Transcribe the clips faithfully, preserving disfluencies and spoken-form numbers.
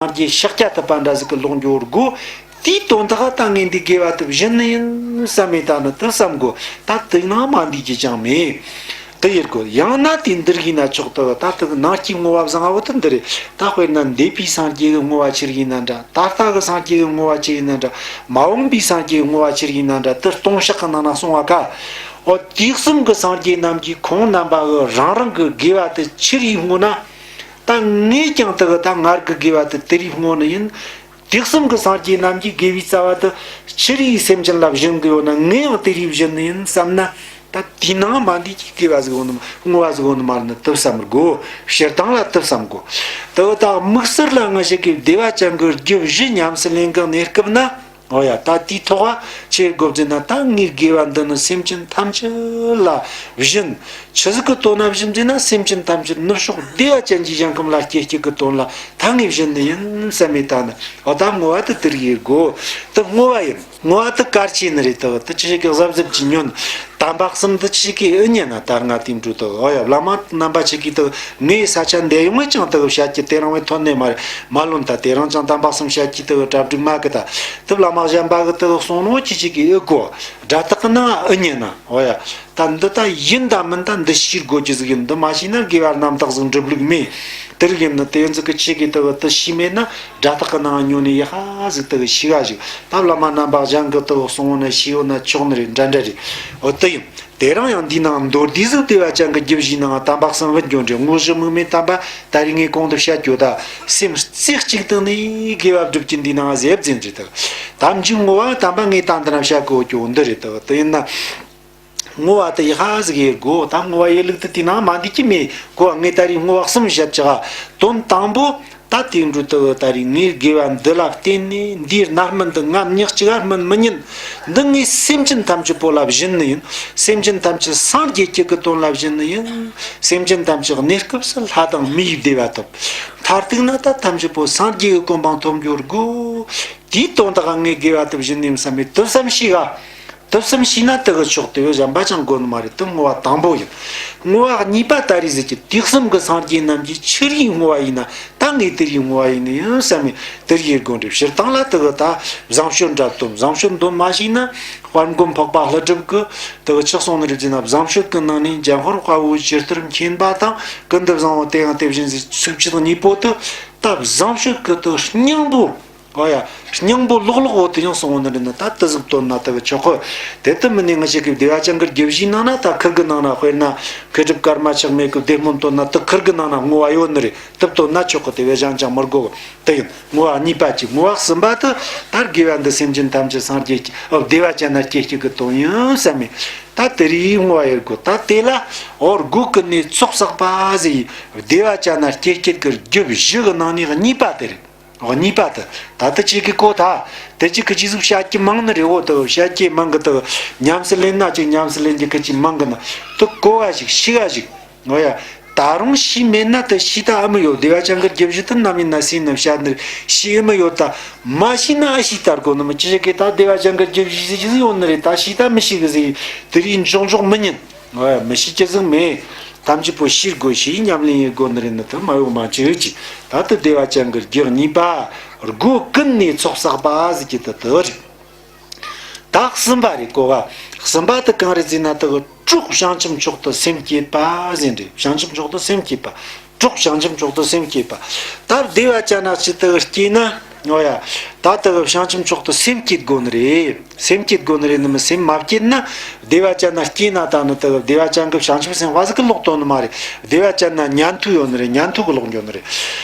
སངས་རྒྱས་ཤཱཀྱ་ཐུབ་པ་འདྲ་ཟིག་གི་ལོག་འགྱོ་དགོས། དེའི་དོན་དག་ད་ངས་འདི་དགེ་བ་དེ་བྱིན་ནི་ཡིན་བསམ་མེད། ད་ནི་དེ་བསམ་དགོས། ད་དེ་ནང་མ་འདི་ཅི་ཅང་མེད། དེ་ཡིན་དགོས། ཡང་ན་དེ་འདིར་ཡིན་ན་ཆོག་ཏུ། ད་དེ་ནང་གི་བསྔོ་བ་བཟང་བོ་དེ་འདི་རེད། ད་དཔེར་ན་འདས་པའི་སངས་རྒྱས་ཀྱི་བསྔོ་བ་ཆི་ཡིན་ན་འདྲ། ད་ལྟ་གི་སངས་རྒྱས་ཀྱི་བསྔོ་བ་ཆི་ཡིན་ན་འདྲ། མ་འོངས་པའི་སངས་རྒྱས་ཀྱི་བསྔོ་བ་ཆི་ཡིན་ན་འདྲ། དེ་ལྟུང་བཤགས་ཀྱི་ནང་ན་གསུངས་པ་ཀ། འོ་དུས་གསུམ་གྱི་སངས་རྒྱས་རྣམས་ཀྱིས་ཁོང་རྣམ་པ་གི་རང་རང་གི་དགེ་བ་དེ་ཆི་རིགས་བསྔོ་ན། ད་ངས་ཀྱང་དེ་གི་ད་ངར་གི་དགེ་བ་དེ་དེ་རིགས་བསྔོ་ནི་ཡིན། དུས་གསུམ་གྱི་སངས་རྒྱས་རྣམས་ཀྱིས་དགེ་བའི་རྩ་བ་དེ་ཆི་རིགས་སེམས་ཅན་ལ་བྱིན་གི་ཡོད་ན། ངས་ཡང་དེ་རིགས་བྱིན་ནི་ཡིན་བསམ་ན། ད་དེའི་ནང་མ་འདི་ཅིག་དགེ་བ་ཟིག་འོང་ནི་མ། བསྔོ་བ་ཟིག་འོང་ནི་མ་རེད། ནི་དེ་བསམ་དགོས། སྤྱིར་བཏང་ལ་དེ་བསམ་དགོས། དེ་གི་ད་དམིགས་བསལ་ལ་ང་ཞིག་གིས་བདེ་བ་ཅན་གྱི་རྒྱུ་བཞི་ཉམས་སུ་ལེན་གི་གནས་སྐབས་ན། འོ་ཡ། ད་དེའི་ཐོག་ཆི་དགོས་ཟེར་ན། ད་ངའི་དགེ་བ་འདི་ནི་སེམས་ཅན་ཐམས་ཅད་ལ་བྱིན། ཆི་ཟིག་གི་དོན་ལ་བྱིན་ཟེར་ན། སེམས་ཅན་ཐམས་ཅད་ནུབ་ཕྱོགས་བདེ་བ་ཅན་གྱི་ཞིང་ཁམས་ལ་སྐྱེ་སྐྱེ་གི་དོན་ལ་ད་ངས་བྱིན་ནི་ཡིན་བསམ་མེད། ད་ནི་འོ་ད་བསྔོ་བ་དེ་དེ་རིགས་ཡེད་དགོས། དེ་བསྔོ་བ་ཡིན། བསྔོ་བ་དེ་གལ་ཆེ་ནི་རེད། དེ་དེ་ཆི་ཞིག་གི་གཟབ་གཟབ་ཀྱིས་ཉོན། དམ་པ་གསུམ་དེ་ཆི་ཞིག་གིས་ཨེ་ཉན་ན། ད་ང་དེ་འགྲོ་དེ། འོ་ཡ། བླ་མ་རྣམ་པ་ཆི་གིས་དེ་ངའི་ས་ཆ་འདི་ཡོང་ངས་ཀྱང་དེ་བཤད་ཀྱི་དེ་རང་བས་ཐོན་ནས་མ་རེད། མ་ལོན། ད་དེ་རང་ཅང་དམ་པ་གསུམ་བཤད་ཀྱི་དེ་གྲ་སྒྲིག་མ་གི། ད་དེ་བླ་མ་གཞན་པ་གི་དེ་གསུང་ནོ་ཆི་ཞིག་གིས་ཨེ་གོ། སྒྲ་དག་གི་ནང་ཨེ་ཉན་ན། འོ་ཡ། ད་འདི་ད་ཡིན་ད་མིན་ད་འདི་ཤེས་དགོས་ཀྱི་ཟིག་ཡིན། འདི་མ་ཤེས་ན་དགེ་བ་རྣམ་དག་ཟིག་འགྲུབ་ལུགས་མེད། དེ་རིགས་ཡིན་ན་དེ་ཡིན་ཟིག་གི་ཆི་གི་དེ་གི་དེ་ཤེས་མེད་ན། སྒྲ་དག་གི་ནང་ཉོན་ནས་ཡ་ཧ་ཟིག་དེ་གི་ཤེས་ག་ཞིག། ད་བླ་མ་རྣམ་པ་གཞན་གི་དེ་གི་གསུང་བོ་ན་ཤེས་བོ་ན་ཆོག་ནི་རེད། འདྲ་འདྲ་རེད། འོ་དེ་ཡིན། དེ་རང་ཡང་འདིའི་ནང་མདོར་བསྡུས་ཟིག་བདེ་བ་ཅན་གི་རྒྱུ་བཞིའི་ནང་དམ་པ་གསུམ་བུད་འགྱོ་འདྲེ། དངོས་གཞི་དམིགས་མེད་དམ་པ་ད་རེས་ངས་གོང་དུ་བཤད་རྒྱུ་ད་སེམས་རྩེ་གཅིག་ཏུ་ནི་དགེ་བ་སྒྲུབ་ཀྱི་འདིའི་ནང་ཟེར་ཟིན་རེད། དེ་དམ་ཆོས་བསྔོ་བ་དམ་པ་ངས་ད་འདི་ན་བཤད་གོ་རྒྱུ་འདི་རེད། དེ་དེ་ཡིན་ན། བསྔོ་བ་དེ་ཡི་ཧ་ཟིག་ཡེད་དགོས། ད་བསྔོ་བ་ཡེད་ལུགས་དེ་དེའི་ནང་མ་འདི་ཅི་མེད་གོ། ངས་ད་རེས་བསྔོ་བ་གསུམ་བཤད་ཀྱི་ག། དོན་དང་པོ་ད་དེ་འགྲོ་དུ་ད་རེས་ངའི་དགེ་བ་འདི་ལ་བརྟེན་ནས། འདིའི་རྣམ་སྨིན་འདི་ང་ཉག་གཅིག་ག་སྨིན་མི་ཉན། འདི་ངས་སེམས་ཅན་ཐམས་ཅད་པོ་ལ་བྱིན་ནི་ཡིན། སེམས་ཅན་ཐམས་ཅད་སངས་རྒྱས་ཀྱི་གི་དོན་ལ་བྱིན་ནི་ཡིན། སེམས་ཅན་ཐམས་ཅད་གནས་སྐབས་སུ་ལྷ་དང་མིའི་བདེ་བ་ཐོབ། མཐར་གཏུགས་ན་ད་ཐམས་ཅད་པོ་སངས་རྒྱས་ཀྱི་གོ་འཕང་ཐོབ་འགྱུར་དགོས། དེའི་དོན་དག་ངས་དགེ་བ་དེ་བྱིན་ནི་ཡིན་བསམ་མེད། དེ་བསམ་ཤེས་ག། དེ་བསམ་ཤེས་ན་དེ་གི་ཆོག། དེ་བས་གཞན་པ་ཅང་དགོས་ནི་མ་རེད། དེ་བསྔོ་བ་དང་པོ་ཡིན། བསྔོ་བ་གཉིས་པ་ད་རེས་ཟེར་གྱི་དུས་གསུམ་གྱི་སངས་རྒྱས་རྣམས་ཀྱིས་ཆི་རིགས་བསྔོ་བ་ཡིན་ན། ད་ངས་དེ་རིགས་བསྔོ་བ་ཡིན་ནི་ཡིན་བསམ་མེད། དེ་རིགས་ཡེད་དགོས་འདྲེ། སྤྱིར་བཏང་ལ་དེ་གི་ད་བཟང་སྤྱོད་འདྲ་སྟོན། བཟང་སྤྱོད་འདོན་མ་ཤེས་ན། དཔལ་མགོན་འཕགས་པ་ཀླུ་སྒྲུབ་ཀྱིས་དེ་གི་ཆི་གསུངས་ནི་རེད་ཟེར་ན། བཟང་སྤྱོད་ཀྱི་ནང་ནས་འཇམ་དཔལ་དཔའ་བོས་ཇི་ལྟར་མཁྱེན་པ་དང་། ཀུན་ཏུ་བཟང་པོ་དེ་ཡང་དེ་བཞིན་ཟེར། ཚིགས་བཅད་གཉིས་པོ་དེ་ད་བཟང་སྤྱོད་ཀྱི་དེ་སྙིང་པོ། ཨོ་ཡ། སྙིང་པོ་ལོག་ལོག་འོ་དེ་ཡང་གསུང་བ་ནི་རེད་ན། ད་དེ་ཟིག་བཏོན་ན་དེ་གི་ཆོག་གི། དེ་ལྟར་མིན་ནས་ང་ཞིག་གི་བདེ་བ་ཅན་གྱི་རྒྱུ་བཞིའི་ནང་ན། ད་ཁིར་གི་ནང་ན་དཔེར་ན་མཁས་གྲུབ་ཀརྨ་ཆགས་མེད་ཀྱི་བདེ་སྨོན་བཏོན་ན། དེ་ཁིར་གི་ནང་ན་བསྔོ་བ་ཡོད་ནི་རེད། དེ་བཏོན་ན་ཆོག་གི། དེ་བས་གཞན་ཅང་མི་དགོས་གི། དེ་ཡིན་བསྔོ་བ་གཉིས་པ་གཅིག། བསྔོ་བ་གསུམ་པ་དེ་ད་དགེ་བ་འདི་སེམས་ཅན་ཐམས་ཅད་སངས་རྒྱས་ཀྱི། ཨོ། བདེ་བ་ཅན་ན་སྐྱེ་སྐྱེ་གི་དོན་ཡིན་བསམ་མེད། ད་དེ་རིགས་བསྔོ་བ་ཡེད་དགོས། ད་དེ་ལ་འོ་དགུ་ཀུན་ནས་ཚོགས་བསགས་པ་ཟེར་ཡི། བདེ་བ་ཅན་ན་སྐྱེ་སྐྱེ་གི་རྒྱུ་བཞི་གི་ནང་ནས་གཉིས་པ་དེ་རེད། འོ། གཉིས་པ་དེ། ད་ལྟ་ཅིག་གི་གོ་ད། དེ་ཅིག་གི་ཅི་ཟིག་བཤད་ཀྱི་མང་ནི་རེད། འོ་དེ་བཤད་ཀྱི་མང་གི། དེ་ཉམས་སུ་ལེན་ན་ཅིག་ཉམས་སུ་ལེན་གྱི་གི་ཅིག་མང་གི་ན། དེ་གོ་བ་ཞིག་ཤེས་བ་ཞིག། འོ་ཡ། ད་རུང་ཤེས་མེད་ན་དེ་ཤེས་ད་ཨ་མི་ཡོད། བདེ་བ་ཅན་གྱི་རྒྱུ་བཞི་དེ་ནམ་ཡིན་ན་སུ་ཡིན་ན་བཤད་ནི་རེད། ཤེས་ཨ་མི་ཡོད། ད་མ་ཤེས་ན་ཨ་ཤེས་ད་དགོས་ནི་མི། ཅི་ཞིག་གི་ད་བདེ་བ་ཅན་གྱི་རྒྱུ་བཞི་ཟིག་ཅི་ཟིག་ཡོད་ནི་རེད། ད་ཤེས་ད་མི་ཤེས་གི་ཟིག། དེ་རིགས་འཇོག་འཇོག་མི་ཉན། ཨོ་ཡ། མི་ཤེས་ཀྱི་ཟིག་མེད། ཐམས་ཅད་པོ་ཤེས་དགོས། ཤེས་ཉམས་ལེན་ཡེད་དགོས་ནི་རེད། ནི་དེ་མ་ཡོང་མ་བྱེད་ཀྱི། ད་དེ་བདེ་བ་ཅན་གྱི་རྒྱུ་གཉིས་པ། སྒོ་ཀུན་ནས་ཚོགས་བསགས་པ་ཟེར་གྱི་དེ་དེ་རེད། ད་གསུམ་པ་རེད་གོ་ག། གསུམ་པ་དེ་གང་རེད་ཟེར་ན། དེ་གི་གྲོགས་བྱང་ཆུབ་མཆོག་ཏུ་སེམས་བསྐྱེད་པ་ཟེར་རེད། བྱང་ཆུབ་མཆོག་ཏུ་སེམས་བསྐྱེད་པ། གྲོགས་བྱང་ཆུབ་མཆོག་ཏུ་སེམས་བསྐྱེད་པ། ད་བདེ་བ་ཅན་ན་ཅི་དེ་གི་སྐྱེས་ན། ཨོ་ཡ། ད་དེ་གི་བྱང་ཆུབ་མཆོག་ཏུ་སེམས་བསྐྱེད་དགོས་ནི་རེད། སེམས་བསྐྱེད་དགོས་ནི་རེད། ནི་མི་སེམས་མ་བསྐྱེད་ན། བདེ་བ་ཅན་ན་སྐྱེས་ན་ད་ནི་དེ་གི་བདེ་བ་ཅན་གྱི་བྱང་ཆུབ་སེམས་དཔའ་ཟིག་གི་ལོག་དོན་ནི་མ་རེད། བདེ་བ་ཅན་ན་ཉན་ཐོས་ཡོད་ནི་རེད། ཉན་ཐོས་གི་ལོག་འགྱོ་ནི་རེད།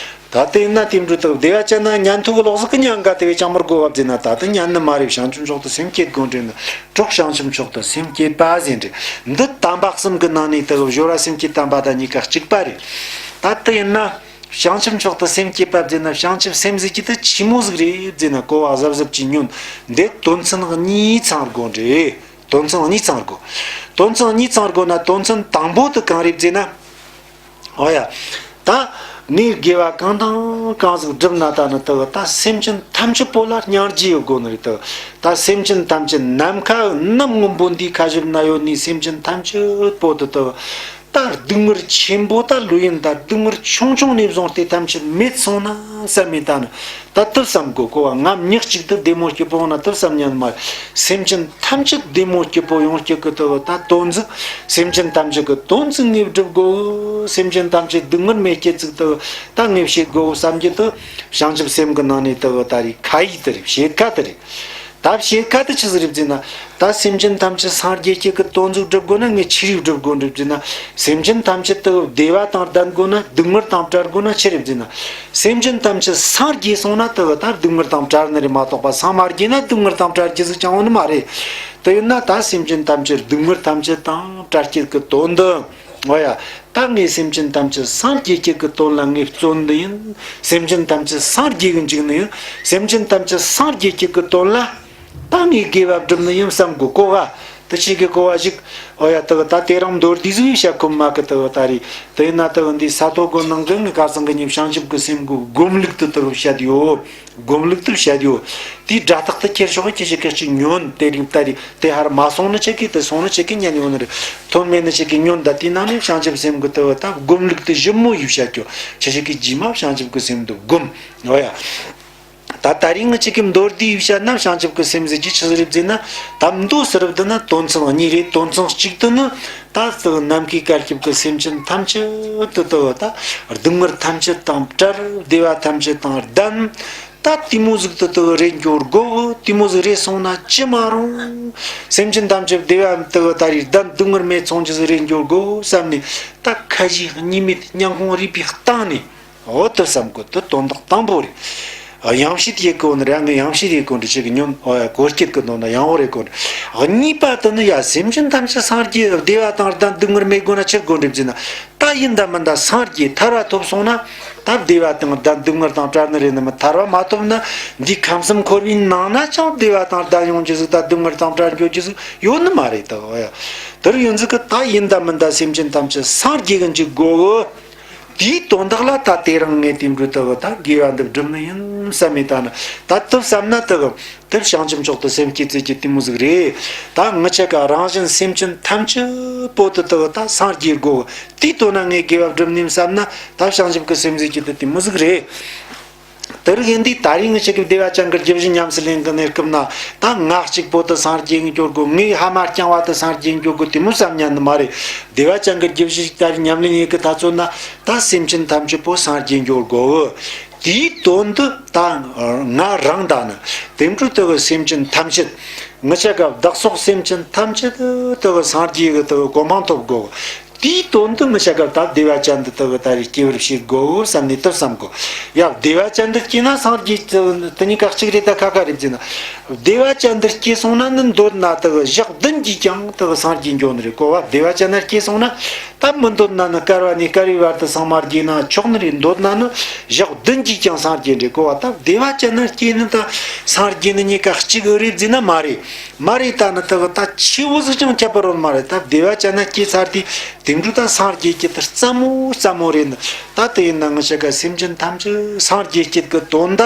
ད་དེ་ཡིན་ན་དེ་འདྲ་དག་བདེ་བ་ཅན་ན་ཉན་ཐོས་གི་ལོག་ཟིག་གི་ཉན་ག། དེ་བས་ཅང་མི་དགོས་པ་བཟླས་ན། ད་དེ་ཉན་ནི་མ་རེད། བྱང་ཆུབ་མཆོག་ཏུ་སེམས་བསྐྱེད་དགོས་འདྲེ་ནི། གྲོགས་བྱང་ཆུབ་མཆོག་ཏུ་སེམས་བསྐྱེད་པ་ཟེར་འདྲེ། འདི་དམ་པ་གསུམ་གི་ནང་ནས་དག་སྦྱོར་བ་སེམས་བསྐྱེད་དམ་པ་དང་གཉིས་ཀ་གཅིག་པ་རེད། ད་དེ་ཡིན་ན་བྱང་ཆུབ་མཆོག་ཏུ་སེམས་བསྐྱེད་པ་བཟླས་ན། བྱང་ཆུབ་སེམས་ཟེར་གྱི་དེ་ཆི་མོ་ཟིག་རེད་བཟླས་ན། གོ་བ་གཟབ་གཟབ་ཀྱིས་ཉོན། འདི་དོན་ཚན་གཉིས་ཚང་དགོས་འདྲེ། དོན་ཚན་གཉིས་ཚང་དགོས། དོན་ཚན་གཉིས་ཚང་དགོས་ན། དོན་ཚན་དང་པོ་དེ་གང་རེད་བཟླས་ན། ཨོ་ཡ། ད་ངས་དགེ་བ་གང་དང་གང་ཟིག་བསྒྲུབས་ན། ད་ནི་དེ་གི་ད་སེམས་ཅན་ཐམས་ཅད་པོ་ལ་སྙིང་རྗེ་ཡོད་དགོས་ནི་རེད། དེ་གི་ད་སེམས་ཅན་ཐམས་ཅད་ནམ་མཁའ་གནམ་སྔོན་པོ་འདིའི་ཁ་ཞབས་ན་ཡོད་ནི་སེམས་ཅན་ཐམས་ཅད་པོ་དེ་དེ་གི་ད་སྡུག་བསྔལ་ཆེན་པོ་ད་ལོས་ཡིན། ད་སྡུག་བསྔལ་ཆུང་ཆུང་ནས་བཟུང་སྟེ་ཐམས་ཅད་མེད་སོང་ན། བསམ་མི་ད་ནི། ད་དུ་བསམ་གོ་གོ་བ་ང་མྱི་གཅིག་ཏུ་བདེ་མོ་སྐྱིད་པོ་ཡོང་ན་དུ་བསམ་ཉན་མ། སེམས་ཅན་ཐམས་ཅད་བདེ་མོ་སྐྱིད་པོ་ཡོང་སྐྱིད་གི་དུ་ད་དོན་ཟིག་སེམས་ཅན་ཐམས་ཅད་གི་དོན་ཟིག་ངས་སྒྲུབ་དགོ། སེམས་ཅན་ཐམས་ཅད་སྡུག་བསྔལ་མེད་སྐྱིད་ཟིག་དུ་ད་ངས་བྱེད་དགོ་བསམ་གྱི་དུ། བྱང་ཆུབ་སེམས་གི་ནང་ནས་དུ་ད་རེད་ཁ་ཡིག་དུ་རེད་བྱེད་ཁ་དུ་རེད། ད་བྱེད་ཁ་དེ་ཆི་ཟིག་རེད་ཟེར་ན། ད་སེམས་ཅན་ཐམས་ཅད་སངས་རྒྱས་སྐྱིད་ཀྱི་དོན་ཟིག་སྒྲུབ་དགོས་ན་ངས་ཆི་རིགས་སྒྲུབ་དགོས་རེད་ཟེར་ན། སེམས་ཅན་ཐམས་ཅད་དུ་བདེ་བ་དང་ལྡན་དགོས་ན་སྡུག་བསྔལ་དང་བྲལ་དགོས་ན་ཆི་རེད་ཟེར་ན། སེམས་ཅན་ཐམས་ཅད་སངས་རྒྱས་སོང་ན་དུ་ད་སྡུག་བསྔལ་དང་བྲལ་ནི་རེད་མ་གཏོགས་པ་སངས་མ་རྒྱས་ན་སྡུག་བསྔལ་དང་བྲལ་རྒྱུ་ཟིག་ཅང་ཡོད་ནི་མ་རེད། དེ་ཡིན་ན་ད་སེམས་ཅན་ཐམས་ཅད་སྡུག་བསྔལ་ཐམས་ཅད་དང་བྲལ་སྐྱིད་ཀྱི་དོན་དུ། འོ་ཡ། ད་ངས་སེམས་ཅན་ཐམས་ཅད་སངས་རྒྱས་སྐྱིད་ཀྱི་དོན་ལ་ངས་བརྩོན་ནི་ཡིན། སེམས་ཅན་ཐམས་ཅད་སངས་རྒྱས་ཀྱི་འཇུག་ནི་ཡིན། སེམས་ཅན་ཐམས་ཅད་སངས་རྒྱས་སྐྱིད་ཀྱི་དོན་ལ། ད་ངས་དགེ་བ་བསྒྲུབ་ནི་ཡིན་བསམ་གོ་གོ་བ། དུ་ཆེ་གི་གོ་བ་ཞིག་འོ་ཡ་དུ་ད་དེ་རང་མདོར་བསྡུས་ཟིག་བཤད་ཁོམ་མ་གི་དུ་ད་རེད། དེ་ཡིན་ན་དུ་འདི་ས་ཐོ་གོ་ནང་གི་ངས་ཁ་སང་གི་ཉིན་བྱང་ཆུབ་ཀྱི་སེམས་གོ་སྒོམ་ལུགས་དུ་དུ་བཤད་ཡོད། སྒོམ་ལུགས་དུ་བཤད་ཡོད། དེའི་སྒྲ་རྟགས་དུ་ཁྱེར་ཤོག་ཁྱེར་ཤོག་ཁྱེར་ཤོག་ཉོན་དེ་རིང་ད་རེད་དེ་ཧར་མ་སོང་ནི་ཆེ་གི་དུ་སོང་ནི་ཆེ་གི་ཉན་ཡོད་ནི་རེད། ཐོན་མེད་ནི་ཆེ་གི་ཉོན་ད་དེ་ནང་ནས་བྱང་ཆུབ་སེམས་གི་དུ་ད་སྒོམ་ལུགས་དུ་ཞིབ་མོ་ཡིས་བཤད་ཡོད། ཁྱེར་ཤོག་གི་རྗེས་མ་བྱང་ཆུབ་ཀྱི་སེམས་དུ་སྒོམ། འོ་ཡ། ད་ད་རིང་ངི་ཅིག་གི་མདོར་བསྡུས་བཤད་ན་བྱང་ཆུབ་ཀྱི་སེམས་ཟེར་གྱི་ཆི་ཟིག་རེད་ཟེར་ན། ད་མདོ་ཟེར་བ་འདི་ན་དོན་ཚན་གཉིས་རེད། དོན་ཚན་གཅིག་ཏུ་ནི་ད་ནམ་མཁའི་གར་སྐྱོབ་ཀྱི་སེམས་ཅན་ཐམས་ཅད་དུ་དུ་ད་སྡུག་བསྔལ་ཐམས་ཅད་དང་བྲལ། བདེ་བ་ཐམས་ཅད་དང་ལྡན། ད་དེ་མོ་ཟིག་དུ་དུ་རེད་འགྱུར་དགོ། དེ་མོ་ཟིག་རེད་སོང་ན་ཅི་མ་རུང་། སེམས་ཅན་ཐམས་ཅད་བདེ་བ་དུ་ད་རེད་ལྡན་སྡུག་བསྔལ་མེད་སོང་རྒྱུ་ཟིག་རེད་འགྱུར་དགོ་བསམ་ནས། ད་ཁ་ཞེ་གཉིས་མེད་སྙིང་ཁོང་རུས་པའི་གཏིང་ནས། འོ་དུ་བསམ་དགོས་དུ་དོན་དག་དང་པོ་རེད། ཡང་ཤེས་ཡེ་གོ་ནི་རང་གི་ཡང་ཤེས་ཡེ་གོ་འདྲི་ཆེ་གི་ཉོན། འོ་ཡ་གོ་སྐྱེད་ཀྱི་དོན་དག་ཡང་འོ་རེ་གོ་འདྲི། གཉིས་པ་དུ་ནི་ཡ་སེམས་ཅན་ཐམས་ཅད་སངས་རྒྱས་བདེ་བ་དང་ལྡན་སྡུག་བསྔལ་མེད་དགོས་ན་ཆི་དགོས་འདྲི་ཟེར་ན། ད་ཡིན་ད་མིན་ད་སངས་རྒྱས་ཐར་བ་ཐོབ་སོང་ན། ད་བདེ་བ་དང་ལྡན་སྡུག་བསྔལ་དང་བྲལ་ནི་རེད་ནི་མི་ཐར་བ་མ་ཐོབ་ན། འདི་ཁམས་གསུམ་འཁོར་བའི་ནང་ན་ཅང་བདེ་བ་དང་ལྡན་ཡོང་རྒྱུ་ཟིག་ད་སྡུག་བསྔལ་དང་བྲལ་འགྱོ་རྒྱུ་ཟིག་ཡོད་ནི་མ་རེད་ད། འོ་ཡ། དེར་ཡོད་ཟིག་གི་ད་ཡིན་ད་མིན་ད་སེམས་ཅན་ཐམས་ཅད་སངས་རྒྱས་གི་འཇུག་དགོས། དེའི་དོན་དག་ལ་ད་དེ་རིང་ངས་དེ་འདྲ་དག་ད་དགེ་བ་འདི་བསྒྲུབ་ནི་ཡིན་བསམ་མེད་ད་ནི། ད་དུ་བསམ་ན་དག་དེར་བྱང་ཆུབ་མཆོག་ཏུ་སེམས་བསྐྱེད་ཚེ་གི་དེ་མོ་ཟིག་རེད། ད་ངི་ཆ་ག་རང་བཞིན་སེམས་ཅན་ཐམས་ཅད་པོ་དུ་དག་ད་སངས་རྒྱས་དགོས། དེའི་དོན་ན་ངས་དགེ་བ་བསྒྲུབ་ནི་ཡིན་བསམ་ན་ད་བྱང་ཆུབ་ཀྱི་སེམས་བསྐྱེད་ཀྱི་དེ་མོ་ཟིག་རེད། དེ་རིགས་ཡིན་དུས་ད་རིང་ངི་ཆ་གི་བདེ་བ་ཅན་གྱི་རྒྱུ་བཞི་ཉམས་སུ་ལེན་གི་གནས་སྐབས་ན་ད་ང་གཅིག་པོ་དུ་སངས་རྒྱས་ཡིན་འགྱུར་དགོས། ངའི་ཕ་མ་རྐྱང་བ་དུ་སངས་རྒྱས་ཡིན་འགྱུར་དགོས་དེ་མོ་བསམ་ཉན་ནི་མ་རེད། བདེ་བ་ཅན་གྱི་རྒྱུ་བཞི་ད་རིང་ཉམས་ལེན་ཡེ་གི་ད་ཚོད་ན་ད་སེམས་ཅན་ཐམས་ཅད་པོ་སངས་རྒྱས་འགྱུར་དགོས། དེའི་དོན་དུ་ད་ང་རང་ད་ནི་དེ་འཕྲོ་དུ་གི་སེམས་ཅན་ཐམས་ཅད་ངི་ཆ་ག་བདག་སོགས་སེམས་ཅན་ཐམས་ཅད་དུ་གི་སངས་རྒྱས་གི་དུ་གི་གོ་འཕང་ཐོབ་དགོས། དེའི་དོན་དུ་ངི་ཆ་ག་ད་བདེ་བ་ཅན་དུ་དུ་གི་ད་རེ་སྐྱེ་བར་བྱེད་དགོས་བསམ་ནས་དུ་བསམ་དགོས། ཡ་བདེ་བ་ཅན་དུ་སྐྱེས་ན་སངས་རྒྱས་དུ་དུ་གཉིས་ཀ་གཅིག་རེད་ད་ཁ་ཁ་རེད་ཟེར་ན། བདེ་བ་ཅན་དུ་སྐྱེས་སོང་ན་ནི་འདོད་ན་དུ་གི་ཞག་བདུན་གྱིས་ཀྱང་དུ་གི་སངས་རྒྱས་འགྱོ་ནི་རེད་གོ་བ། བདེ་བ་ཅན་ན་སྐྱེས་སོང་ན་ད་མི་འདོད་ན་ནི་བསྐལ་བ་ནས་བསྐལ་བའི་བར་དུ་སངས་མ་རྒྱས་ན་ཆོག་ནི་རེད། འདོད་ན་ནི་ཞག་བདུན་གྱིས་ཀྱང་སངས་རྒྱས་འདྲེ་གོ་བ། ད་བདེ་བ་ཅན་ན་སྐྱེས་ནི་ད་སངས་རྒྱས་ནི་གཉིས་ཀ་གཅིག་རེད་ཟེར་ན་མ་རེད། མ་རེད་ད་ནི་དག་ད་ཆེ་བོ་ཟིག་ཀྱང་ཁྱད་པར་ཡོད་མ་རེད། ད་བདེ་བ་ཅན་ན་སྐྱེས་ཚར་དུས་དེ་འདྲ་ད་སངས་རྒྱས་སྐྱིད་དུ་རྩ་མོ་རྩ་མོ་རེད་ནི། ད་དེ་ཡིན་ན་ངི་ཆ་ག་སེམས་ཅན་ཐམས་ཅད་སངས་རྒྱས་སྐྱིད་ཀྱི་དོན་ད་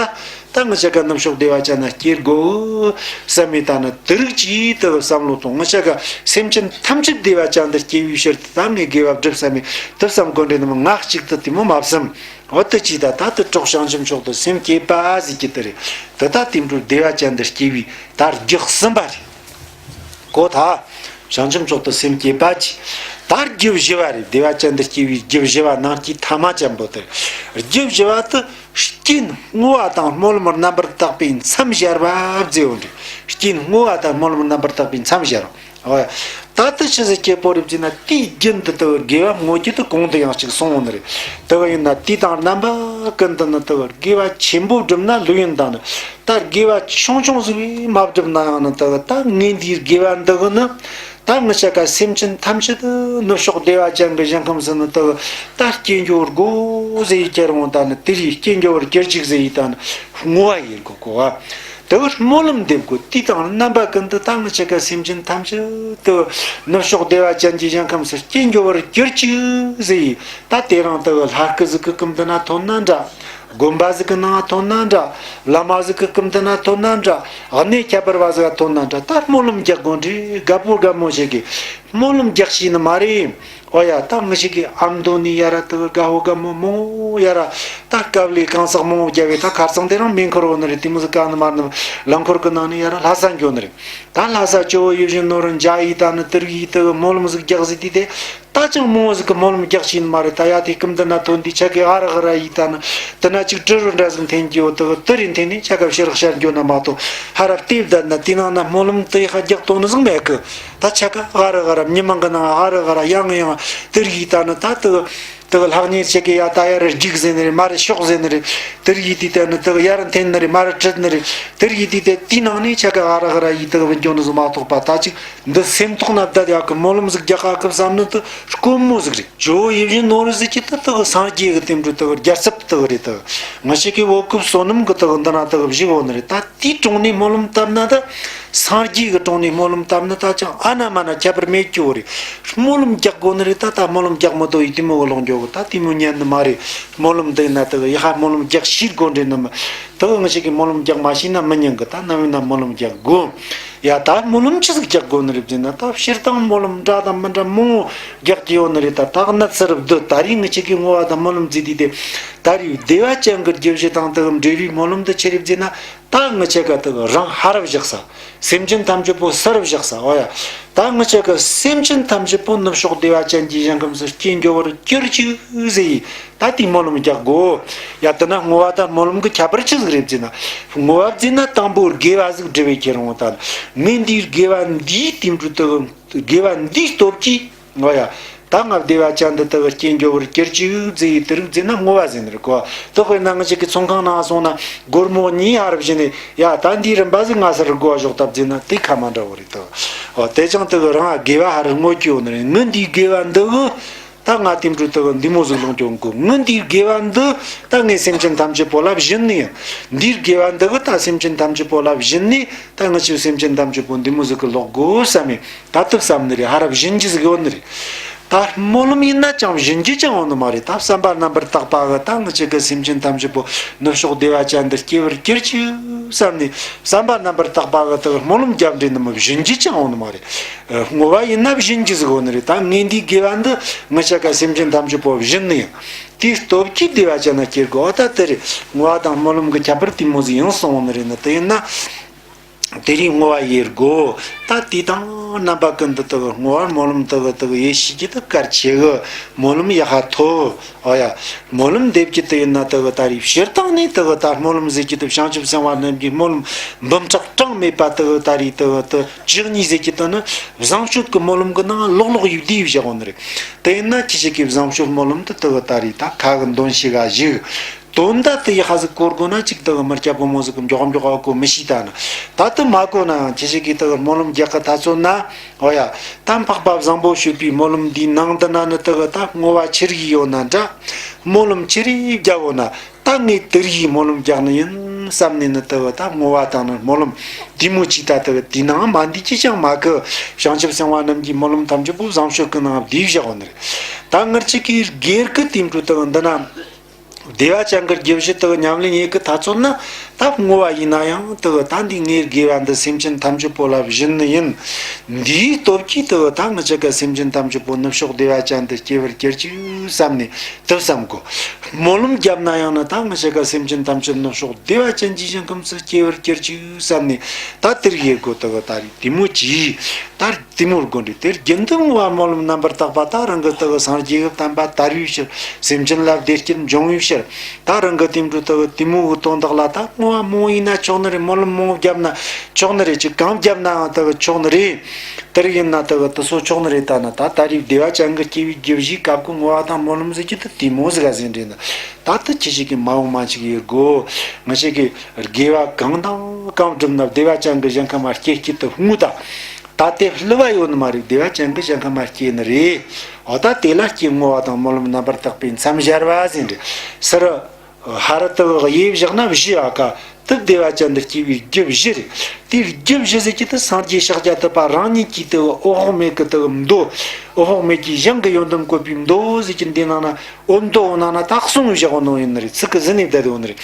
ད་ངི་ཆ་ག་ནུབ་ཕྱོགས་བདེ་བ་ཅན་ན་སྐྱེ་དགོས་བསམ་མེད་ད་ནི་དེ་རིགས་ཀྱིས་དུ་བསམ་བློ་གཏོང་། ངི་ཆ་ག་སེམས་ཅན་ཐམས་ཅད་བདེ་བ་ཅན་དུ་སྐྱེ་བའི་ཕྱིར་དུ་ད་ངས་དགེ་བ་བསྒྲུབ་བསམ་མེད་དུ་བསམ་དགོས་འདྲེ་ནི་མི་ང་གཅིག་ཏུ་དེ་མོ་མ་བསམ། འོ་དེ་ཅི་ད་ད་དུ་གྲོགས་བྱང་ཆུབ་མཆོག་ཏུ་སེམས་བསྐྱེད་པ་ཟེར་གྱི་དེ་རེད། དེ་ད་དེ་འཕྲོ་བདེ་བ་ཅན་དུ་སྐྱེ་བའི་ད་རྒྱུ་གསུམ་པ་རེད། གོ་ཐལ། བྱང་ཆུབ་མཆོག་ཏུ་སེམས་བསྐྱེད་པ་ཅི། ད་རྒྱུ་བཞི་བ་རེད། བདེ་བ་ཅན་དུ་སྐྱེ་བའི་རྒྱུ་བཞི་བ་ནང་གི་ཐ་མ་ཅན་པོ་དེ་རེད། རྒྱུ་བཞི་བ་དུ་རྐྱེན་བསྔོ་བ་དང་སྨོན་ལམ་རྣམ་པར་དག་པའི་མཚམས་སྦྱར་བ་མཛེས་བོ་འདྲ། རྐྱེན་བསྔོ་བ་དང་སྨོན་ལམ་རྣམ་པར་དག་པའི་མཚམས་སྦྱར་བ། ཨོ། ད་ལྟ་ཆི་ཟིག་སྐྱེ་པོ་རེད་ཟེར་ན་དུས་རྒྱུན་དུ་དུ་དགེ་བ་བསྔོ་རྒྱུ་དུ་གོང་དུ་ཡང་ཅིག་སོང་ནི་རེད། དུ་ཡིན་ན་དུས་དང་རྣམ་པ་ཀུན་ཏུ་ནི་དུ་དགེ་བ་ཆེན་པོ་བསྒྲུབ་ན་ལོས་ཡིན་དང་ནི། ད་དགེ་བ་ཆུང་ཆུང་ཟིག་མ་བསྒྲུབ་ན་ཡང་ནི་དུ་ད་ངས་འདིའི་དགེ་བ་འདི་གི་ནི། ད་ངི་ཆ་ག་སེམས་ཅན་ཐམས་ཅད་དུ་ནུབ་ཕྱོགས་བདེ་བ་ཅན་གི་ཞིང་ཁམས་སུ་ནི་དུ་ད་སྐྱེ་འགྱོ་དགོ་ཟེར་ཡི་ཁྱེར་འོང་ད་ནི་དེ་རིགས་སྐྱེ་འགྱོ་བར་གྱུར་ཅིག་ཟེར་ཡི་ད་ནི་བསྔོ་བ་ཡིན་དགོ་གོ་བ། དེ་བས་སྨོན་ལམ་འདེབས་དགོས། དུས་དང་རྣམ་པ་ཀུན་ཏུ་ད་ངི་ཆ་ག་སེམས་ཅན་ཐམས་ཅད་དུ་ནུབ་ཕྱོགས་བདེ་བ་ཅན་གྱི་ཞིང་ཁམས་སུ་སྐྱེ་འགྱོ་བར་གྱུར་ཅིག་ཟེར་ཡི། ད་དེ་རིང་དུ་ལྷ་སྐུ་ཟིག་གི་སྐུ་མདུན་ན་ཐོན་ན་འདྲ། དགོན་པ་ཟིག་གི་ནང་ཐོན་ན་འདྲ། བླ་མ་ཟིག་གི་སྐུ་མདུན་ན་ཐོན་ན་འདྲ། གནས་ཁྱད་པར་བ་ཟིག་ག་ཐོན་ན་འདྲ། ད་སྨོན་ལམ་རྒྱག་དགོས་འདྲ། དགའ་པོ་དགའ་མོ་ཞིག་གིས། སྨོན་ལམ་རྒྱག་ཤེས་ནི་མ་རེད། ཨོ་ཡ། ད་ང་ཞིག་གི་ཨ་མདོ་ནས་ཡ་ར་དེ་གི་དགའ་བོ་དགའ་མོ་མང་བོ་ཡ་ར། ད་དཀའ་ལས་གང་སག་མང་བོ་རྒྱབ་བས་ད་ཁ་རྩང་དེ་རང་མེད་འཁོར་བོ་ནི་རེད། དེ་མོ་ཟིག་ག་ནི་མ་ནི་ལམ་འཁོར་གི་ནང་ནས་ཡ་ར་ལྷ་ས་འགྱོ་ནི་རེད། ད་ལྷ་ས་ཇོ་བོ་ཡིད་བཞིན་ནོར་བུ་མཇལ་ཡི་ད་ནི་དེ་རིགས་ཡི་དེ་གི་སྨོན་ལམ་ཟིག་རྒྱག་ཟིག་དུས་དེ། ད་ཅང་མང་བོ་ཟིག་གི་སྨོན་ལམ་རྒྱག་ཤེས་ནི་མ་རེད། ད་ཡ་དེ་སྐུ་མདུན་ན་ཐོན་དུས་ཆ་གི་ཨ་རག་ར་ཡི་ད་ནི་དེ་ན་ཅིག་དྲི་རུ་འདྲ་ཟིག་འཐེན་གྱི་ཡོད། དེ་གི་དེ་རེད་འཐེན་ནས་ཆ་ག་ཕྱི་རག་ཤར་འགྱོ་ན་མ་གཏོགས་ཧ་ར་བལྟས་བསྡད་ན་དེ་ནང་ན་སྨོན་ལམ་དེ་ཡི་ཧ་རྒྱག་གཏོང་ནི་ཟིག་མེད་གི། ད་ཆ་ག་ཨ་རག་ར་མི་མང་གི་ནང་ཨ་རག་ར་ཡང་ཡང་དེ་རིགས་ཡི་ད་ནི་ད་དེ་གི་དེ་གི་ལྷག་ཉེས་ཆེ་གི་ཡ་ད་ཡ་ར་རྒྱུག་ཟེར་ནི་རེད། མ་ར་ཤོག་ཟེར་ནི་རེད། དེ་རིགས་ཡི་དུས་ད་ནི་དེ་གི་ཡ་ར་འཐེན་ནི་རེད། མ་ར་ཁྲིད་ནི་རེད། དེ་རིགས་ཡི་དུས་ད་དེའི་ནང་ནས་ཆ་ག་ཨ་རག་ར་ཡི་དེ་གི་བུད་འགྱོ་ནི་ཟིག་མ་གཏོགས་པ་ད་ཅིག་འདི་སེམས་ཐོག་ན་བསྡད་ཡག་གི་སྨོན་ལམ་ཟིག་རྒྱག་ག་གི་བསམ་ནི་དེ་དཀོན་མོ་ཟིག་རེད། ཇོ་བོ་ཡིད་བཞིན་ནོར་བུ་ཟེར་གྱི་དེ་དེ་གི་སངས་རྒྱས་གི་དེ་འདྲ་དེ་གི་རྒྱལ་ཚབ་དེ་གི་རེད། དེ་གི་ང་ཞིག་གི་བོད་ཁུལ་བསོད་ནམས་གི་དེ་གི་འདི་ན་དེ་གི་བཞུགས་ཡོད་ནི་རེད། ད་དེའི་དྲུང་ནས་སྨོན་ལམ་བཏབ་ན་ད་སངས་རྒྱས་གི་དྲུང་ནས་སྨོན་ལམ་བཏབ་ན་ད་ཅང་ཨ་ན་མ་ན་ཁྱད་པར་མེད་ཀྱི་ཡོད་རེད། སྨོན་ལམ་རྒྱག་དགོས་ནི་རེད། ད་ད་སྨོན་ལམ་རྒྱག་མི་དོ་ཡི་དེ་མོ་གི་ལོག་འགྱོ་གི། ད་དེ་མོ་ཉན་ནི་མ་རེད། སྨོན་ལམ་འདི་ན་དེ་གི་ཡ་ཧ་སྨོན་ལམ་རྒྱག་ཤེས་དགོས་འདྲེ་ནི་མ། དེ་གི་ང་ཞིག་གི་སྨོན་ལམ་རྒྱག་མ་ཤེས་ན་མི་ཉན་གི། ད་ནམ་ཡིན་ན་སྨོན་ལམ་རྒྱག་དགོས། ཡ་ད་སྨོན་ལམ་ཆི་ཟིག་རྒྱག་དགོས་ནི་རེད་ཟེར་ན། ད་སྤྱིར་བཏང་སྨོན་ལམ་འདྲ་དང་མི་འདྲ་མང་བོ་རྒྱག་གི་ཡོད་ནི་རེད། ད་ད་གནས་ཚུལ་རབ་འདི་ད་རེས་ང་ཞིག་གི་བསྔོ་བ་དང་སྨོན་ལམ་ཟེར་དུས་དེ། ད་རེས་བདེ་བ་ཅན་གྱི་རྒྱུ་བཞི་དང་དེ་གི་འབྲེལ་བའི་སྨོན་ལམ་འདི་ཆི་རེད་ཟེར་ན། ད་ང་ཆ་ག་དེ་གི་རང་ཧ་རབ་བཞག་ས། སེམས་ཅན་ཐམས་ཅད་པོ་ས་རབ་བཞག་ས། འོ་ཡ། ད་ང་ཆ་ག་སེམས་ཅན་ཐམས་ཅད་པོ་ནུབ་ཕྱོགས་བདེ་བ་ཅན་གྱི་ཞིང་ཁམས་སུ་སྐྱེ་འགྱོ་བར་གྱུར་ཅིག་ཟེར་ཡི། ད་དེའི་སྨོན་ལམ་རྒྱག་དགོས། ཡ་དེ་ན་བསྔོ་བ་དང་སྨོན་ལམ་གྱི་ཁྱད་པར་ཆི་ཟིག་རེད་ཟེར་ན། བསྔོ་བ་ཟེར་ན་དང་པོ་དགེ་བ་ཟིག་སྒྲུབ་པའི་ཁྱེར་འོང་། ད་ངས་འདིའི་དགེ་བ་འདིའི་དེ་འདྲ་དེ་གི་དགེ་བ་འདིའི་སྟོབས་ཀྱིས། འོ་ཡ། ད་ང་བདེ་བ་ཅན་དུ་དེ་གི་སྐྱེ་འགྱོ་བར་གྱུར་ཅིག་ཟེར་ཡི་དེ་རིགས་ཟེར་ན་བསྔོ་བ་ཟེར་ནི་རེད་གོ། དེ་དཔེར་ན་ང་ཅིག་གི་ཚོང་ཁང་ནང་སོང་ན་སྒོར་མོ་གཉིས་ཧ་རབ་བྱིན་ནས། ཡ་ད་འདིའི་རིན་པ་ཟིག་ང་སར་བསྔོ་བ་ཞོག་ད་ཟེར་ན་དེ་ཁ་མ་འདྲ་བོ་རེད་དོ། འོ་དེ་ཅང་དེ་གི་རང་དགེ་བ་ཧ་རུ་བསྔོ་རྒྱུ་ཡོད་ནི་རེད། ངའི་འདིའི་དགེ་བ་འདི་གི་ད་ང་དེ་འདྲ་དེ་གི་འདི་མོ་ཟིག་ལོངས་སྤྱོད་དགོས། ངའི་འདིའི་དགེ་བ་འདི་ད་ངས་སེམས་ཅན་ཐམས་ཅད་པོ་ལ་བྱིན་ནི་ཡིན། འདིའི་དགེ་བ་འདི་གི་ད་སེམས་ཅན་ཐམས་ཅད་པོ་ལ་བྱིན་ནི། ད་ང་ཆོས་སེམས་ཅན་ཐམས་ཅད་པོ་འདི་མོ་ཟིག་གི་ལོག་དགོས་བསམ་ནས། ད་དེ་བསམ་ནི་རེད། ཧ་ར་བྱིན་རྒྱུ་ཟིག་ཡོད་ནི་རེད། ད་སྨོན་ལམ་ཡིན་ན་ཅང་བྱིན་རྒྱུ་ཅང་ཡོད་ནི་མ་རེད། ད་བསམ་པ་རྣམ་པར་དག་པ་གིས་ད་ང་ཆོ་གི་སེམས་ཅན་ཐམས་ཅད་པོ་ནུབ་ཕྱོགས་བདེ་བ་ཅན་དུ་སྐྱེ་བར་གྱུར་ཅིག་བསམ་ནས། བསམ་པ་རྣམ་པར་དག་པ་གིས་དེ་སྨོན་ལམ་རྒྱབ་འདྲེ་ནི་མི་བྱིན་རྒྱུ་ཅང་ཡོད་ནི་མ་རེད། བསྔོ་བ་ཡིན་ན་བྱིན་རྒྱུ་ཟིག་ཡོད་ནི་རེད། ད་ངས་འདིའི་དགེ་བ་འདི་ང་ཆོ་གི་སེམས་ཅན་ཐམས་ཅད་པོ་བྱིན་ནི་ཡིན། དེའི་སྟོབས་ཀྱིས་བདེ་བ་ཅན་ན་སྐྱེ་དགོས། ད་དེ་རེད། བསྔོ་བ་དང་སྨོན་ལམ་གྱི་ཁྱད་པར་དེ་མོ་ཟིག་ཡིན་སོང་ནི་རེད་ན། དེ་ཡིན་ན། དེ་རིང་བསྔོ་བ་ཡེད་དགོས། ད་དེ་དང་རྣམ་པ་ཀུན་ཏུ་དེ་གི་བསྔོ་བ་སྨོན་ལམ་དེ་གི་དེ་གི་ཡེད་ཤེས་ཀྱི་དེ་གལ་ཆེ་གི། སྨོན་ལམ་ཡག་པ་ཐོབ། ཨོ་ཡ། སྨོན་ལམ་འདེབས་ཀྱི་དེ་ཡིན་ན་དེ་གི་ད་རེས་སྤྱིར་བཏང་ནས་དེ་གི་ད་སྨོན་ལམ་ཟེར་གྱི་དེ་བྱང་ཆུབ་སེམས་དཔའ་རྣམས་ཀྱི་སྨོན་ལམ་འབུམ་ཕྲག་གྲངས་མེད་པ་དེ་གི་ད་རེས་དེ་གི་དེ་བཅུ་གཉིས་ཟེར་གྱི་དེ་ནི་བཟང་སྤྱོད་ཀྱི་སྨོན་ལམ་གྱི་ནང་ལོག་ལོག་ཡིག་བསྡུས་བཞག་ཡོད་ནི་རེད། དེ་ཡིན་ན་ཁྱེད་ཅག་གིས་བཟང་སྤྱོད་སྨོན་ལམ་དེ་དེ་གི་ད་རེས་ད་ཁ་གི་འདོན་ཤེས་ག་ཞིག་དོན་དག་དེ་ཡག་པ་ཟིག་གོ་དགོས་ན་ཅིག་དེ་གི་མི་སྐྱ་ཕོ་མོ་ཟིག་གིས་མགྱོགས་མགྱོགས་གོ་མི་ཤེས། ད་ནི་ད་དེ་མ་གོ་ན་ཡང་ཁྱེད་ཅག་གིས་དེ་གི་སྨོན་ལམ་རྒྱག་གི་ད་ཚོད་ན། འོ་ཡ། ད་འཕགས་པ་བཟང་པོ་སྤྱོད་པའི་སྨོན་ལམ་འདིའི་ནང་དུ་ན་ནི་དེ་གི་ད་བསྔོ་བ་ཆི་རིགས་ཡོད་ན་འདྲ། སྨོན་ལམ་ཆི་རིགས་རྒྱག་འོ་ན། ད་ངས་དེ་རིགས་སྨོན་ལམ་རྒྱག་ནི་ཡིན་བསམ་ནས་ནི་དེ་གི་ད་བསྔོ་བ་དང་ནི་སྨོན་ལམ་དེ་མོ་ཅིག་ད་དེ་གི་དེའི་ནང་མ་འདི་ཅི་ཅང་མ་གི། བྱང་ཆུབ་སེམས་དཔའ་རྣམས་ཀྱི་སྨོན་ལམ་ཐམས་ཅད་པོ་བཟང་སྤྱོད་ཀྱི་ནང་བསྡུས་བཞག་ཡོད་ནི་རེད། ད་ངར་ཅིག་གིས་སྒེར་གི་དེ་འདྲ་དེ་གི་འདི་ན། བདེ་བ་ཅན་གྱི་རྒྱུ་བཞི་དེ་གི་ཉམས་ལེན་ཡེད་གི་ད་ཚོད་ན། ད་བསྔོ་བ་ཡིན་ན་ཡང་དེ་གི་ད་འདི་ངའི་དགེ་བ་འདི་སེམས་ཅན་ཐམས་ཅད་པོ་ལ་བྱིན་ནི་ཡིན། འདིའི་སྟོབས་ཀྱིས་དེ་གི་ད་ང་ཅག་གི་སེམས་ཅན་ཐམས་ཅད་པོ་ནུབ་ཕྱོགས་བདེ་བ་ཅན་དུ་སྐྱེ་བར་གྱུར་ཅིག་བསམ་ནས་དེ་བསམ་དགོས། སྨོན་ལམ་བརྒྱབ་ན་ཡང་ནི་ད་ང་ཅག་གི་སེམས་ཅན་ཐམས་ཅད་ནུབ་ཕྱོགས་བདེ་བ་ཅན་གྱི་ཞིང་ཁམས་སུ་སྐྱེ་བར་གྱུར་ཅིག་བསམ་ནས་ད་དེར་ཡེད་དགོས། དེ་གི་ད་རེས་དེ་མོ་གྱིས་ད། དེ་མོར་དགོས་འདྲི། དེར་རྒྱུན་དུ་བསྔོ་བ་སྨོན་ལམ་རྣམ་པར་དག་པ་ད་རང་གི་དེ་གི་སངས་རྒྱས་ཀྱི་བསྟན་པ་དར་བའི་ཕྱིར། སེམས་ཅན་ལ་བདེ་སྐྱིད་འབྱུང་བའི་ཕྱིར། ད་རང་གི་དེ་འདྲ་དེ་གི་དེ་མོ་གི་དོན་དག་ལ་ད་བསྔོ་བ་མང་བོ་ཡིན་ན་ཆོག་ནི་རེད། སྨོན་ལམ་མང་བོ་བརྒྱབ་ན་ཆོག་ནི་རེད། ཅིག་གང་བརྒྱབ་ནའང་དེ་གི་ཆོག་ནི་རེད། དེར་ཡིན་ན་དེ་གི་དེ་ཚོ་ཆོག་ནི་རེད། ད་ནི་ད་ད་རེས་བདེ་བ་ཅན་གྱི་སྐྱེ་བའི་རྒྱུ་བཞིའི་སྐབས་ཀྱི་བསྔོ་བ་དང་སྨོན་ལམ་ཟེར་གྱི་དེ་དེ་མོ་ཟིག་ག་ཟིན་རེད་ན། ད་དེ་ཁྱེད་ཅག་གིས་མ་འོངས་མ་ཅིག་ཡེད་དགོས། ང་ཅག་གིས་དགེ་བ་གང་དང་གང་བསྒྲུབས་ན་བདེ་བ་ཅན་གྱི་ཞིང་ཁམས་མ་སྐྱེ་སྐྱིད་དུ་བསྔོ་ད། ད་དེ་བསླུ་བ་ཡོད་ནི་མ་རེད། བདེ་བ་ཅན་གྱི་ཞིང་ཁམས་མ་སྐྱེ་ནི་རེད། འོ་ད་དེ་ལ་སྐྱེ་བསྔོ་བ་དང་སྨོན་ལམ་རྣམ་པར་དག་པའི་མཚམས་སྦྱར་བ་ཟེར་འདྲི། སར་ཧ་ར་དེ་གི་ཡེ་བཞག་ན་བཞི་ཨ་ཀ་ དེ་བདེ་བ་ཅན་དུ་སྐྱེ་བའི་རྒྱུ་བཞི་རེད། དེའི་རྒྱུ་བཞི་ཟེར་གྱི་དེ་སངས་རྒྱས་ཤཱཀྱ་ཐུབ་པ་རང་ཉིད་ཀྱིས་དེ་འོད་དཔག་མེད་ཀྱི་དེ་མདོ། འོད་དཔག་མེད་ཀྱི་ཞིང་གི་ཡོན་ཏན་བཀོད་པའི་མདོ་ཟེར་གྱི་འདི་ནང་ན། འོད་མདོ་ནང་ན་ད་གསུངས་བཞག་ནོ་ཡིན་ནི་རེད། ཚིག་གི་ཟིན་ནས་བསྡད་ཡོད་ནི་རེད།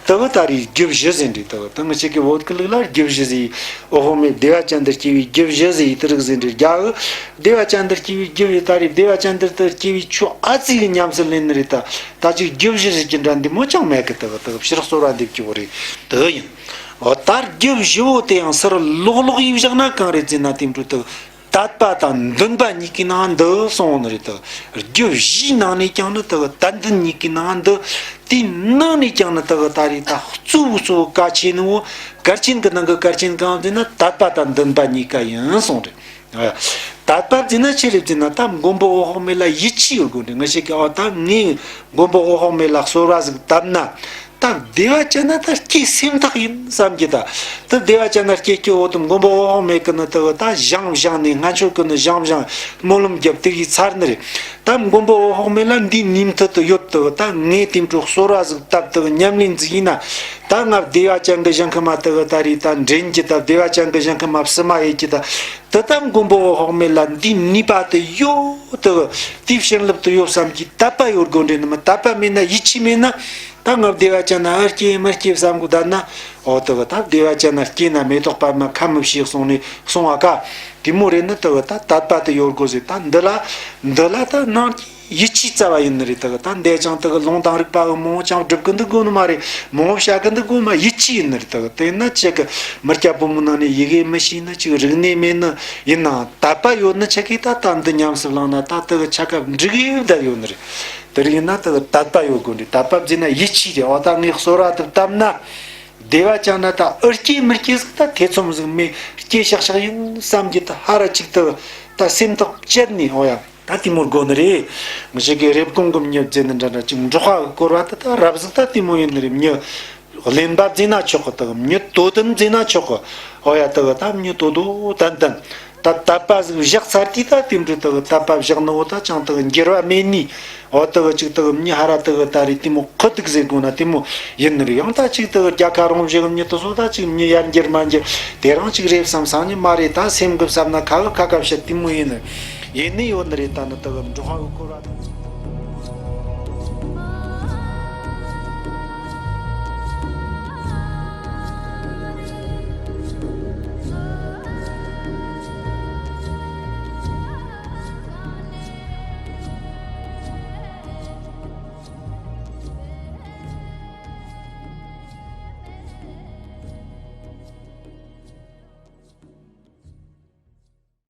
དེ་གི་ད་རེས་རྒྱུ་བཞི་ཟེར་འདྲ། དེ་གི་དེ་ངེད་ཅག་གི་བོད་ཀྱི་ལུགས་ལ་རྒྱུ་བཞི་ཟེར། འོད་དཔག་མེད་བདེ་བ་ཅན་དུ་སྐྱེ་བའི་རྒྱུ་བཞི་ཟེར་དེ་རིགས་ཟེར་འདྲ། རྒྱ་གི་བདེ་བ་ཅན་དུ་སྐྱེ་བའི་རྒྱུ་ཡི་ད་རེས་བདེ་བ་ཅན་དུ་སྐྱེ་བའི་ཆོས་ཨ་ཙི་གི་ཉམས་སུ་ལེན་ནི་རེད། ད་ད་ཅིག་རྒྱུ་བཞི་ཟེར་གྱི་འདྲ་འདི་མོ་ཅང་མེད་གི། དེ་གི་དེ་གི་ཕྱིར་གསོལ་བ་འདེབས་ཀྱི་བོ་རེད། དེ་ཡིན། འོ་ད་རྒྱུ་བཞི་བོ་དེ་ཡང་ཚུར་ལོག་ལོག་ཡིས་བཞག་ན་གང་རེད་ཟེར་ན། དེ་འཕྲོ་དེ་གི་དད་པ་དང་འདུན་པ་གཉིས་ཀྱི་ནང་འདུ་གསུངས་ནི་རེད། དེ་རྒྱུ་བཞིའི་ནང་ནས་ཀྱང་ནི་དེ་གི་དད་འདུན་གཉིས་ཀྱི་ནང་འདུ། དེའི་ནང་ནས་ཀྱང་ནི་དེ་གི་ད་རེས་ད་གཙོ་བོ་གཙོ་བོ་གལ་ཆེ་ནི་བོ། གལ་ཆེན་གྱི་ནང་གི་གལ་ཆེན་གང་ཟེར་ན་དད་པ་དང་འདུན་པ་གཉིས་ཀ་ཡིན་གསུངས་རེད། དད་པ་ཟེར་ན་ཆི་རེད་ཟེར་ན། ད་མགོན་པོ་འོད་དཔག་མེད་ལ་ཡིད་ཆེས་ཡོད་དགོས་འདྲ། ངེད་ཅག་གི་འོ་ད་ངས་མགོན་པོ་འོད་དཔག་མེད་ལ་གསོལ་བ་ཟིག་བཏབ་ན། ད་བདེ་བ་ཅན་ན་ད་སྐྱེ་སེམས་ཐག་ཡིན་བསམ་གྱི། ད་ད་བདེ་བ་ཅན་ན་སྐྱེ་སྐྱེ་འོ་དེ་མགོན་པོ་འོད་དཔག་མེད་ཀྱི་ནི་དེ་གི་ད་བཞེངས་བཞེངས་ནས། སྔ་ཆོས་ཀྱི་ནི་བཞེངས་བཞེངས་སྨོན་ལམ་རྒྱབ་དེ་གི་ཚར་ནི་རེད། ད་མགོན་པོ་འོད་དཔག་མེད་ལ་འདིའི་ནུས་མཐུ་དེ་ཡོད། དེ་གི་ད་ངས་དེ་འཕྲོ་གསོལ་བ་ཟིག་བཏབ། དེ་གི་ཉམས་ལེན་ཟིག་ཡིན་ན། ད་ང་བདེ་བ་ཅན་གྱི་ཞིང་ཁམས་མ་དེ་གི་ད་རེས་ད་འདྲེན་གྱི། ད་བདེ་བ་ཅན་གྱི་ཞིང་ཁམས་མ་བསུ་མ་ཡེད་ཀྱི། ད་དེ་ད་མགོན་པོ་འོད་དཔག་མེད་ལ་འདིའི་ནུས་པ་དེ་ཡོད། དེ་གི་དེའི་བྱིན་རླབས་དེ་ཡོད་བསམ་གྱི་དད་པ་ཡོད་དགོས་འདྲ་ནི་མ། དད་པ་མེད་ན་ཡིད་ཆེས་མེད་ན། ད་ང་བདེ་བ་ཅན་ན་ཨེ་སྐྱེ་མི་སྐྱེ་བསམ་གི་བསྡད་ན། འོ་དེ་གི་ད་བདེ་བ་ཅན་ན་སྐྱེས་ན་མེ་ཏོག་པདྨ་ཁ་མི་ཕྱེ་གསུངས་ནས་གསུངས་པ་ཀ། དེ་མོ་རེད་ནི་དེ་གི་ད་དད་པ་དེ་ཡོད་དགོས་ཟེར། ད་འདི་ལ་འདི་ལ་ད་ནང་གི་ཡིད་ཆེས་རྩ་བ་ཡིན་ནི་རེད། དེ་གི་ད་འདས་ཀྱང་དེ་གི་ལུང་དང་རིགས་པ་འོ་མང་པོ་ཅང་སྒྲུབ་གི་འདུག་དགོས་ནི་མ་རེད། མང་པོ་བཤད་གི་འདུག་དགོས་ནི་མ། ཡིད་ཆེས་ཡིན་ནི་རེད། དེ་གི་དེ་ན་ཅིག་གི་མི་སྐྱ་ཕོ་མོ་ནང་ནས་ཡི་གེ་མི་ཤེས་ནི། ཅིག་རིག་གནས་མེད་ནི། ཡིན་ནའང་དད་པ་ཡོད་ནི་ཅིག་གིས་ད་ད་འདི་ཉམས་སུ་བླངས་ན་ད་དེ་གི་ཆ་སྐབས་འགྲིག་གི་བསྡད་ཡོད་ནི་རེད། དེ་རིགས་ཡིན་ན་དེ་གི་དད་པ་ཡོད་དགོས་འདྲ། དད་པ་ཟེར་ན་ཡིད་ཆེས་རེད། འོ་ད་ངས་གསོལ་བ་དེ་བཏབ་ན། བདེ་བ་ཅན་ན་ད་ཨེ་སྐྱེ་མི་སྐྱེ་ཟིག་ད་ཐེ་ཚོམ་ཟིག་མེད། སྐྱེ་ཤག་ཤག་ཡིན་བསམ་གྱི་ད་ཧ་ར་ཅིག་ད་ད་སེམས་ཐག་བཅད་ནས། འོ་ཡ། ད་དེ་མོ་དགོས་ནི་རེད། ངེད་ཅག་གི་རེབ་གོང་གི་མྱི་ཟེར་ནི་འདྲ་འདྲ་ཅིག་འབྲོག་པ་གི་སྐོར་བ་ད་ད་རབ་ཟིག་ད་དེ་མོ་ཡིན་ནི་རེད། མྱི་གླེན་པ་ཟེར་ན་ཆོག་གི། ད་མྱི་དོ་དམ་ཟེར་ན་ཆོག་གི། འོ་ཡ། ད་ད་མྱི་དོ་དོ་དམ་དམ། ད་དད་པ་ཟིག་བཞག་ཚར་དུས་ད་དེ་འདྲ་ད་དད་པ་བཞག་ནི་བོ་ད་ཅང་ད་འགྱུར་བ་མེད་ནི། འོ་ད་ཅིག་ད་མྱི་ཧ་ར་ད་ད་རེད་དེ་མོ་ཁུ་ཐུག་ཟེར་དགོས་ན་དེ་མོ་ཡིན་ནི་རེད། ཡང་ད་ཅིག་ད་རྒྱལ་ཁ་རོང་བཞིན་གི་མྱི་དེ་ཚོ་ད་ཅིག་མྱི་ཡར་འགྱུར་མར་འགྱུར་དེ་རང་ཅིག་རེད་བསམ་བསམ་ནི་མ་རེད། ད་སེམས་གི་བསམ་ན་ཁ་གི་ཁ་ཁ་བཤད་དེ་མོ་ཡིན་ནི་ཡིན་ནི་ཡོད་ནི་རེད། ད་ནི་ད་འབྲོག་པ་གི་སྐོར་བ་དེ་ཚོ།